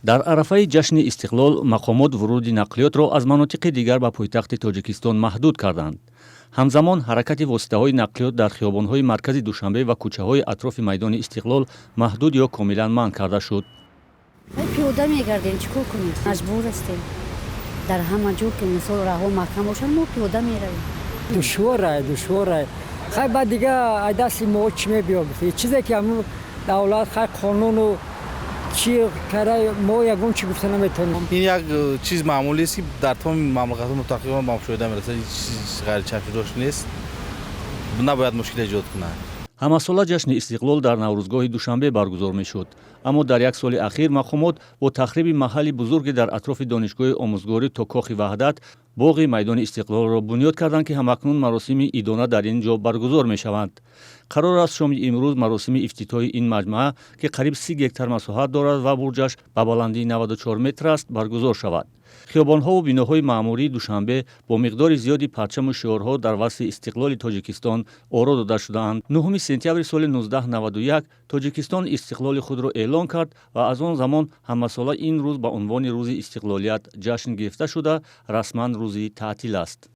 Дар арафаи ҷашни Истиқлол мақомот вуруди нақлиётро аз манотиқи дигар ба пойтахти Тоҷикистон маҳдуд карданд. Ҳамзамон ҳаракати воситаҳои нақлиёт дар хиёбонҳои маркази Душанбе ва кӯчаҳои атрофи майдони Истиқлол маҳдуд ё комилан манъ карда шуд. Пиёда мегардем, чӣ кор кунем, маҷбур ҳастем. Дар ҳама ҷо ки, мисол, раҳо маҳкам бошанд, мо пиёда меравем. Душворай, душворай. Хай, баъд дига ай дасти мо чӣ мебиёб? Чизе ки ҳамун давлат хай қонуну чӣ кара, мо ягон чӣ гуфта наметавонем. Ин як чиз маъмулист, ки дар тамоми мамлакатҳо мутақиқан ба мушоҳида мерасад. Чиз ғайричашмдошт нест, набояд мушкил эҷод кунад. Ҳамасола ҷашни Истиқлол дар Наврӯзгоҳи Душанбе баргузор мешуд, аммо дар як соли ахир мақомот бо тахриби маҳалли бузурге дар атрофи Донишгоҳи омӯзгорӣ то Кохи Ваҳдат боғи майдони Истиқлолро бунёд карданд, ки ҳамакнун маросими идона дар ин ҷо баргузор мешаванд. Қарор аст, шоми имрӯз маросими ифтитоҳи ин маҷмӯа, ки қариб 30 гектар масоҳат дорад ва бурҷаш ба баландии 94 метр аст, баргузор шавад. Хиёбонҳову биноҳои маъмурии Душанбе бо миқдори зиёди парчаму шиорҳо дар васфи истиқлоли Тоҷикистон оро дода шудаанд. 9 сентябри соли 1991 Тоҷикистон истиқлоли худро эълон кард ва аз он замон ҳамасола ин рӯз ба унвони Рӯзи истиқлолият ҷашн гирифта шуда, расман рӯзи таътил аст.